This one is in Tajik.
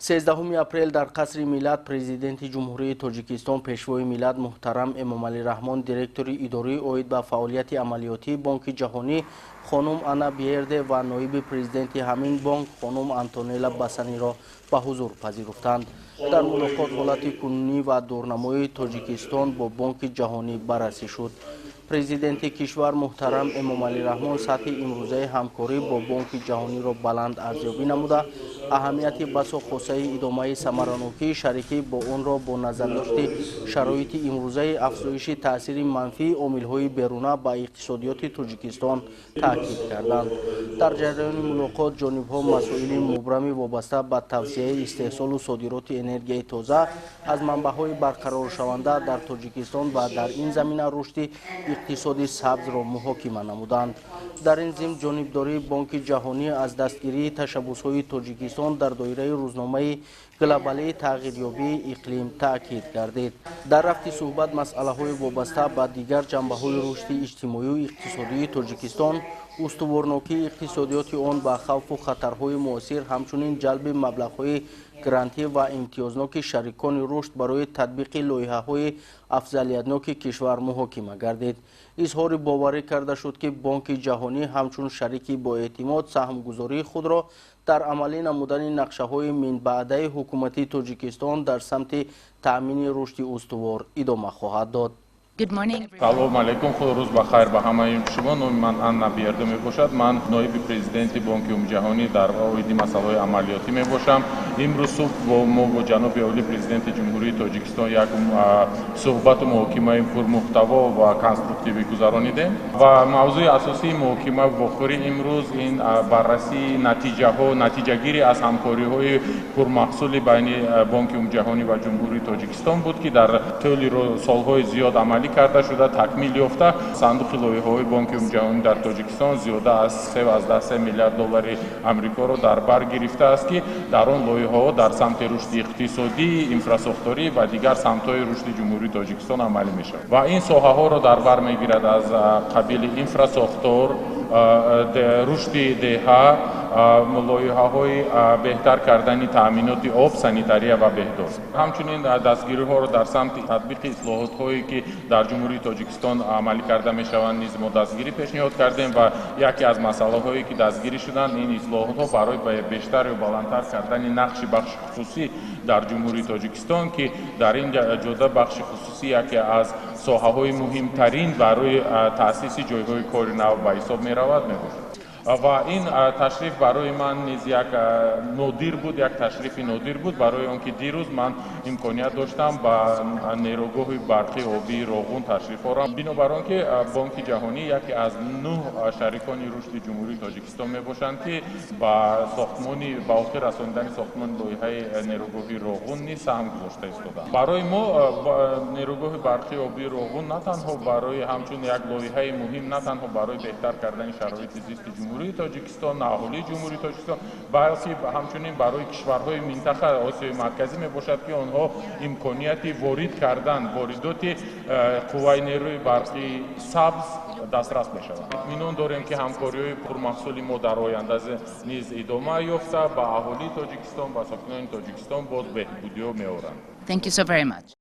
13 апрел дар Қасри Миллат Президенти Ҷумҳурии Тоҷикистон, Пешвои миллат муҳтарам Эмомалӣ Раҳмон директори идории оид ба фаъолияти амалиётии Бонки Ҷаҳонӣ хонум Анна Бьерде ва ноиби президенти ҳамин бонк хонум Антонела Басаниро ба ҳузур пазируфтанд. Дар мулоқот ҳолати кунунӣ ва дурнамои Тоҷикистон бо Бонки Ҷаҳонӣ баррасӣ шуд. Президенти кишвар муҳтарам Эмомалӣ Раҳмон сатҳи имрӯзаи ҳамкорӣ бо Бонки Ҷаҳониро баланд арзёбӣ намуда, аҳамияти басо хосаи идомаи самаранокии шарикӣ бо онро бо назардошти шароити имрӯзаи афзоиши таъсири манфии омилҳои беруна ба иқтисодиёти Тоҷикистон таъкид карданд. Дар ҷараёни мулоқот ҷонибҳо масоили мубрами вобаста ба тавсеаи истеҳсолу содироти энергияи тоза аз манбаъҳои барқароршаванда дар Тоҷикистон ва дар ин замина рушди иқтисоди сабзро муҳокима намуданд. Дар ин зимн ҷонибдории Бонки Ҷаҳонӣ аз дастгирии ташаббусҳои Тоҷикистон дар доираи рӯзномаи глобалии тағйирёбии иқлим таъкид гардид. Дар рафти суҳбат масъалаҳои вобаста ба дигар ҷанбаҳои рушди иҷтимоию иқтисодии Тоҷикистон, устуворнокии иқтисодиёти он ба хавфу хатарҳои муосир, ҳамчунин ҷалби маблағҳои грантӣ ва имтиёзноки шарикони рушд барои татбиқи лоиҳаҳои афзалиятноки кишвар муҳокима гардид. Изҳори боварӣ карда шуд, ки Бонки Ҷаҳонӣ ҳамчун шарики боэътимод саҳмгузории худро дар амалӣ намудани нақшаҳои минбаъдаи ҳукумати Тоҷикистон дар самти таъмини рушди устувор идома хоҳад дод. Салом алейкум, худ рӯз ба хайр ба ҳамаи шумо. Номи ман Анна Бьерде мебошад. Ман ноиби президенти Бонки Умумиҷаҳонӣ дар оиди масъалаҳои амалиётӣ мебошам. Имрӯз субҳ бо мо бо ҷаноби олӣ, Президенти Ҷумҳурии Тоҷикистон, як суҳбату муҳокимаи пурмуҳтаво ва конструктивӣ гузаронидем ва мавзӯи асосии муҳокима вохӯрӣ имрӯз ин баррасии натиҷаҳо, натиҷагирӣ аз ҳамкориҳои пурмаҳсули байни Бонки Умумиҷаҳонӣ ва Ҷумҳурии Тоҷикистон буд, ки дар тӯли солҳои зиёд амалӣ карда шуда, такмил ёфта. Сандуқи лоиҳаҳои Бонки Умумиҷаҳонӣ дар Тоҷикистон зиёда аз 3,3 миллиард доллари Амрикоро дар бар гирифтааст, ки дар он лоиҳаҳо дар самти рушди иқтисодӣ, инфрасохторӣ ва дигар самтҳои рушди Ҷумҳурии Тоҷикистон амалӣ мешавад ва ин соҳаҳоро дар бар мегирад аз қабили инфрасохтор, рушди деҳа, лоиҳаҳои беҳтар кардани таъминоти об, санитария ва беҳдошт. Ҳамчунин дастгириҳоро дар самти татбиқи ислоҳотҳое, ки дар Ҷумҳурии Тоҷикистон амалӣ карда мешаванд, низ мо дастгирӣ пешниҳод кардем ва яке аз масъалаҳое, ки дастгирӣ шуданд, ин ислоҳотҳо барои бештар ё баландтар кардани нақши бахши хусусӣ дар Ҷумҳурии Тоҷикистон, ки дар ин ҷода бахши хусусӣ яке аз соҳаҳои муҳимтарин барои таъсиси ҷойҳои кори нав ба ҳисоб меравад, мебошад. Ва ин ташриф барои ман низ як нодир буд, як ташрифи нодир буд, барои он ки дирӯз ман имконият доштам ба нерӯгоҳи барқи обии Роғун ташриф орам. Бинобар он ки Бонки Ҷаҳонӣ яке аз нӯҳ шарикони рушди Ҷумҳурии Тоҷикистон мебошанд, ки ба сохтмони, ба охир расонидани сохтмони лоиҳаи нерӯгоҳи Роғун низ саҳм гузошта истодаанд. Барои мо нерӯгоҳи барқи обии Роғун на танҳо барои ҳамчун як лоиҳаи муҳим, на танҳо барои беҳтар кардани шароити зисти Ҷумҳурии Тоҷикистон, аҳолии Ҷумҳурии Тоҷикистон, балки ҳамчунин барои кишварҳои минтақа, Осиёи Марказӣ мебошад, ки онҳо имконияти ворид кардан, воридоти қувваи нерӯи барқи сабз дастрас мешаванд. Итминон дорем, ки ҳамкориҳои пурмаҳсули мо дар оянда низ идома ёфта, ба аҳолии Тоҷикистон, ба сокинони Тоҷикистон боз беҳбудиҳо меоранд. Thank you so very much.